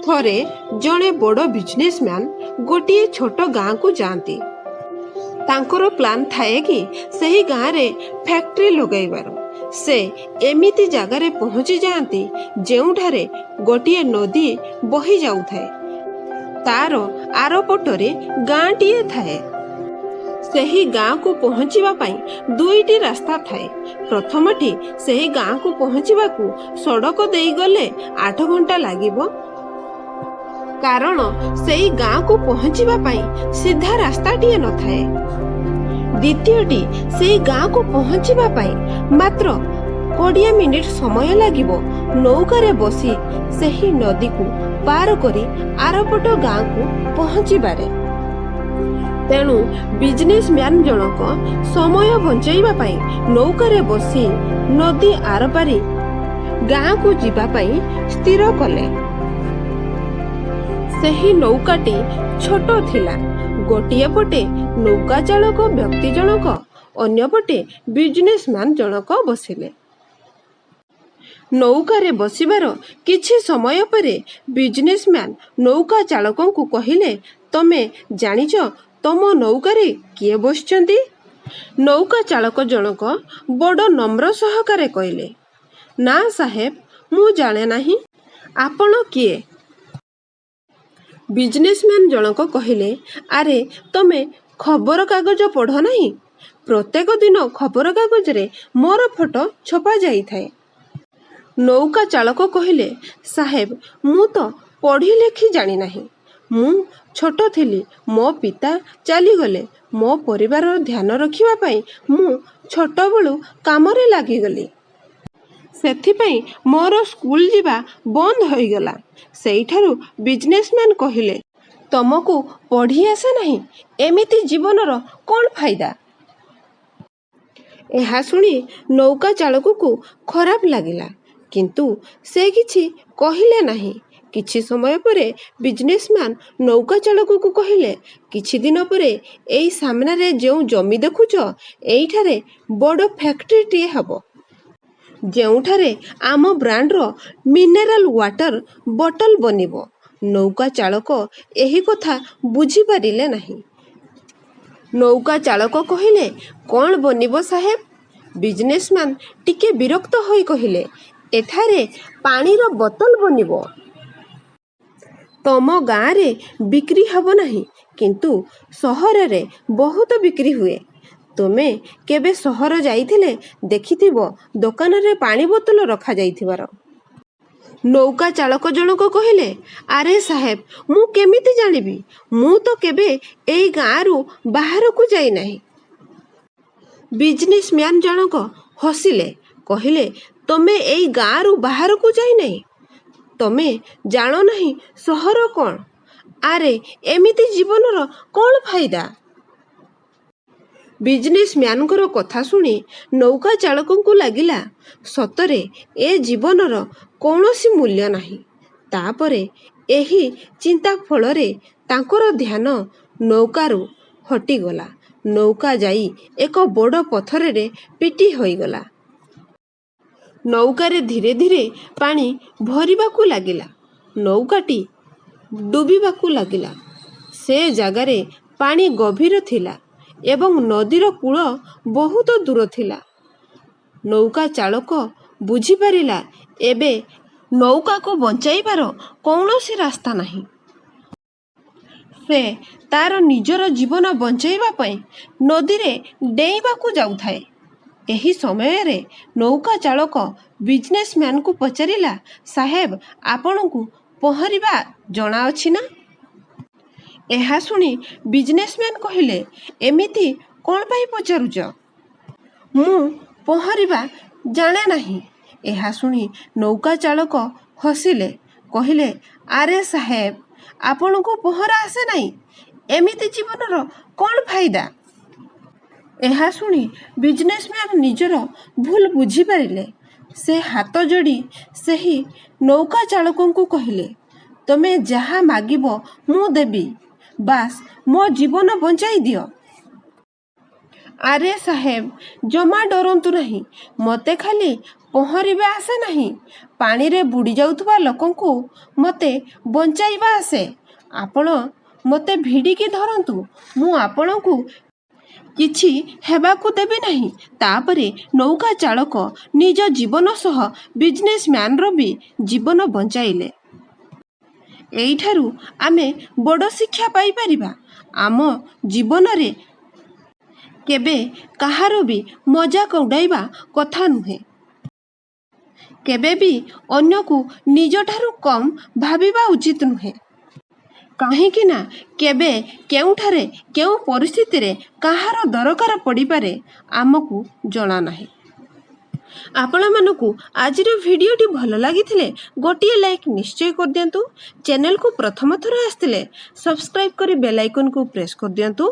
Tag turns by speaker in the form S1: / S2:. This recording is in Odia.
S1: ଥରେ ଜଣେ ବଡ଼ ବିଜନେସମ୍ୟାନ୍ ଗୋଟିଏ ଛୋଟ ଗାଁକୁ ଯାଆନ୍ତି। ତାଙ୍କର ପ୍ଲାନ୍ ଥାଏ କି ସେହି ଗାଁରେ ଫ୍ୟାକ୍ଟ୍ରି ଲଗାଇବାର। ସେ ଏମିତି ଜାଗାରେ ପହଞ୍ଚି ଯାଆନ୍ତି, ଯେଉଁଠାରେ ଗୋଟିଏ ନଦୀ ବହି ଯାଉଥାଏ। ତାର ଆରପଟରେ ଗାଁଟିଏ ଥାଏ। ସେହି ଗାଁକୁ ପହଞ୍ଚିବା ପାଇଁ ଦୁଇଟି ରାସ୍ତା ଥାଏ। ପ୍ରଥମଟି, ସେହି ଗାଁକୁ ପହଞ୍ଚିବାକୁ ସଡ଼କ ଦେଇ ଗଲେ 8 ଘଣ୍ଟା ଲାଗିବ, କାରଣ ସେଇ ଗାଁକୁ ପହଞ୍ଚିବା ପାଇଁ ସିଧା ରାସ୍ତାଟିଏ ନଥାଏ। ଦ୍ୱିତୀୟଟି, ସେଇ ଗାଁକୁ ପହଞ୍ଚିବା ପାଇଁ ମାତ୍ର 20 ମିନିଟ୍ ସମୟ ଲାଗିବ ନୌକାରେ ବସି ସେହି ନଦୀକୁ ପାର କରି ଆରପଟ ଗାଁକୁ ପହଞ୍ଚିବାରେ। ତେଣୁ ବିଜନେସମ୍ୟାନ୍ ଜଣକ ସମୟ ବଞ୍ଚାଇବା ପାଇଁ ନୌକାରେ ବସି ନଦୀ ଆରପାରି ଗାଁକୁ ଯିବା ପାଇଁ ସ୍ଥିର କଲେ। ସେହି ନୌକାଟି ଛୋଟ ଥିଲା। ଗୋଟିଏ ପଟେ ନୌକା ଚାଳକ ବ୍ୟକ୍ତି ଜଣକ, ଅନ୍ୟପଟେ ବିଜନେସମ୍ୟାନ୍ ଜଣକ ବସିଲେ। ନୌକାରେ ବସିବାର କିଛି ସମୟ ପରେ ବିଜନେସମ୍ୟାନ୍ ନୌକା ଚାଳକଙ୍କୁ କହିଲେ, "ତମେ ଜାଣିଛ ତମ ନୌକାରେ କିଏ ବସିଛନ୍ତି?" ନୌକା ଚାଳକ ଜଣକ ବଡ଼ ନମ୍ର ସହକାରେ କହିଲେ, "ନା ସାହେବ, ମୁଁ ଜାଣେ ନାହିଁ। ଆପଣ କିଏ?" ବିଜନେସମ୍ୟାନ୍ ଜଣକ କହିଲେ, "ଆରେ, ତମେ ଖବରକାଗଜ ପଢ଼ ନାହିଁ? ପ୍ରତ୍ୟେକ ଦିନ ଖବରକାଗଜରେ ମୋର ଫଟୋ ଛପା ଯାଇଥାଏ।" ନୌକା ଚାଳକ କହିଲେ, "ସାହେବ, ମୁଁ ତ ପଢ଼ି ଲେଖି ଜାଣିନାହିଁ। ମୁଁ ଛୋଟ ଥିଲି, ମୋ ପିତା ଚାଲିଗଲେ। ମୋ ପରିବାରର ଧ୍ୟାନ ରଖିବା ପାଇଁ ମୁଁ ଛୋଟବେଳୁ କାମରେ ଲାଗିଗଲି। ସେଥିପାଇଁ ମୋର ସ୍କୁଲ ଯିବା ବନ୍ଦ ହୋଇଗଲା।" ସେଇଠାରୁ ବିଜନେସମ୍ୟାନ୍ କହିଲେ, "ତମକୁ ପଢ଼ି ଆସେ ନାହିଁ? ଏମିତି ଜୀବନର କ'ଣ ଫାଇଦା?" ଏହା ଶୁଣି ନୌକା ଚାଳକକୁ ଖରାପ ଲାଗିଲା, କିନ୍ତୁ ସେ କିଛି କହିଲେ ନାହିଁ। କିଛି ସମୟ ପରେ ବିଜନେସମ୍ୟାନ୍ ନୌକା ଚାଳକକୁ କହିଲେ, "କିଛି ଦିନ ପରେ ଏଇ ସାମ୍ନାରେ ଯେଉଁ ଜମି ଦେଖୁଛ, ଏଇଠାରେ ବଡ଼ ଫ୍ୟାକ୍ଟ୍ରିଟିଏ ହେବ, ଯେଉଁଠାରେ ଆମ ବ୍ରାଣ୍ଡର ମିନେରାଲ ୱାଟର ବୋଟଲ ବନିବ।" ନୌକା ଚାଳକ ଏହି କଥା ବୁଝିପାରିଲେ ନାହିଁ। ନୌକା ଚାଳକ କହିଲେ, "କ'ଣ ବନିବ ସାହେବ?" ବିଜନେସମ୍ୟାନ୍ ଟିକେ ବିରକ୍ତ ହୋଇ କହିଲେ, "ଏଠାରେ ପାଣିର ବୋତଲ ବନିବ। ତମ ଗାଁରେ ବିକ୍ରି ହେବ ନାହିଁ, କିନ୍ତୁ ସହରରେ ବହୁତ ବିକ୍ରି ହୁଏ। ତୁମେ କେବେ ସହର ଯାଇଥିଲେ ଦେଖିଥିବ ଦୋକାନରେ ପାଣି ବୋତଲ ରଖାଯାଇଥିବାର।" ନୌକା ଚାଳକ ଜଣକ କହିଲେ, "ଆରେ ସାହେବ, ମୁଁ କେମିତି ଜାଣିବି? ମୁଁ ତ କେବେ ଏଇ ଗାଁରୁ ବାହାରକୁ ଯାଇନାହିଁ।" ବିଜନେସମ୍ୟାନ୍ ଜଣକ ହସିଲେ। କହିଲେ, "ତମେ ଏଇ ଗାଁରୁ ବାହାରକୁ ଯାଇନାହିଁ? ତମେ ଜାଣ ନାହିଁ ସହର କ'ଣ? ଆରେ, ଏମିତି ଜୀବନର କ'ଣ ଫାଇଦା?" ବିଜନେସମ୍ୟାନଙ୍କର କଥା ଶୁଣି ନୌକା ଚାଳକଙ୍କୁ ଲାଗିଲା, ସତରେ ଏ ଜୀବନର କୌଣସି ମୂଲ୍ୟ ନାହିଁ। ତାପରେ ଏହି ଚିନ୍ତା ଫଳରେ ତାଙ୍କର ଧ୍ୟାନ ନୌକାରୁ ହଟିଗଲା। ନୌକା ଯାଇ ଏକ ବଡ଼ ପଥରରେ ପିଟି ହୋଇଗଲା। ନୌକାରେ ଧୀରେ ଧୀରେ ପାଣି ଭରିବାକୁ ଲାଗିଲା। ନୌକାଟି ଡୁବିବାକୁ ଲାଗିଲା। ସେ ଜାଗାରେ ପାଣି ଗଭୀର ଥିଲା ଏବଂ ନଦୀର କୂଳ ବହୁତ ଦୂର ଥିଲା। ନୌକା ଚାଳକ ବୁଝିପାରିଲା, ଏବେ ନୌକାକୁ ବଞ୍ଚାଇବାର କୌଣସି ରାସ୍ତା ନାହିଁ। ସେ ତାର ନିଜର ଜୀବନ ବଞ୍ଚାଇବା ପାଇଁ ନଦୀରେ ଡେଇଁବାକୁ ଯାଉଥାଏ। ଏହି ସମୟରେ ନୌକା ଚାଳକ ବିଜନେସମ୍ୟାନକୁ ପଚାରିଲା, "ସାହେବ, ଆପଣଙ୍କୁ ପହଁରିବା ଜଣାଅଛି ନା?" ଏହା ଶୁଣି ବିଜନେସମ୍ୟାନ୍ କହିଲେ, "ଏମିତି କ'ଣ ପାଇଁ ପଚାରୁଛ? ମୁଁ ପହଁରିବା ଜାଣେ ନାହିଁ।" ଏହା ଶୁଣି ନୌକା ଚାଳକ ହସିଲେ। କହିଲେ, "ଆରେ ସାହେବ, ଆପଣଙ୍କୁ ପହଁରା ଆସେ ନାହିଁ? ଏମିତି ଜୀବନର କ'ଣ ଫାଇଦା?" ଏହା ଶୁଣି ବିଜନେସମ୍ୟାନ୍ ନିଜର ଭୁଲ ବୁଝିପାରିଲେ। ସେ ହାତ ଯୋଡ଼ି ସେହି ନୌକା ଚାଳକଙ୍କୁ କହିଲେ, "ତମେ ଯାହା ମାଗିବ ମୁଁ ଦେବି, ବାସ୍ ମୋ ଜୀବନ ବଞ୍ଚାଇ ଦିଅ। ଆରେ ସାହେବ, ଜମା ଡରନ୍ତୁ ନାହିଁ। ମୋତେ ଖାଲି ପହଁରିବା ଆସେ ନାହିଁ, ପାଣିରେ ବୁଡ଼ି ଯାଉଥିବା ଲୋକଙ୍କୁ ମୋତେ ବଞ୍ଚାଇବା ଆସେ। ଆପଣ ମୋତେ ଭିଡ଼ିକି ଧରନ୍ତୁ, ମୁଁ ଆପଣଙ୍କୁ କିଛି ହେବାକୁ ଦେବି ନାହିଁ। ତାପରେ ନୌକା ଚାଳକ ନିଜ ଜୀବନ ସହ ବିଜନେସମ୍ୟାନର ବି ଜୀବନ ବଞ୍ଚାଇଲେ। ଏଇଠାରୁ ଆମେ ବଡ଼ ଶିକ୍ଷା ପାଇପାରିବା, ଆମ ଜୀବନରେ କେବେ କାହାର ବି ମଜାକ ଉଡ଼ାଇବା କଥା ନୁହେଁ। କେବେ ବି ଅନ୍ୟକୁ ନିଜଠାରୁ କମ୍ ଭାବିବା ଉଚିତ ନୁହେଁ। କାହିଁକି ନା କେବେ, କେଉଁଠାରେ, କେଉଁ ପରିସ୍ଥିତିରେ କାହାର ଦରକାର ପଡ଼ିପାରେ, ଆମକୁ ଜଣା ନାହିଁ। ଆପଣମାନଙ୍କୁ ଆଜିର ଭିଡ଼ିଓଟି ଭଲ ଲାଗିଥିଲେ ଗୋଟିଏ ଲାଇକ୍ ନିଶ୍ଚୟ କରିଦିଅନ୍ତୁ। ଚ୍ୟାନେଲକୁ ପ୍ରଥମ ଥର ଆସିଥିଲେ ସବସ୍କ୍ରାଇବ୍ କରି ବେଲ୍ ଆଇକନ୍କୁ ପ୍ରେସ୍ କରିଦିଅନ୍ତୁ।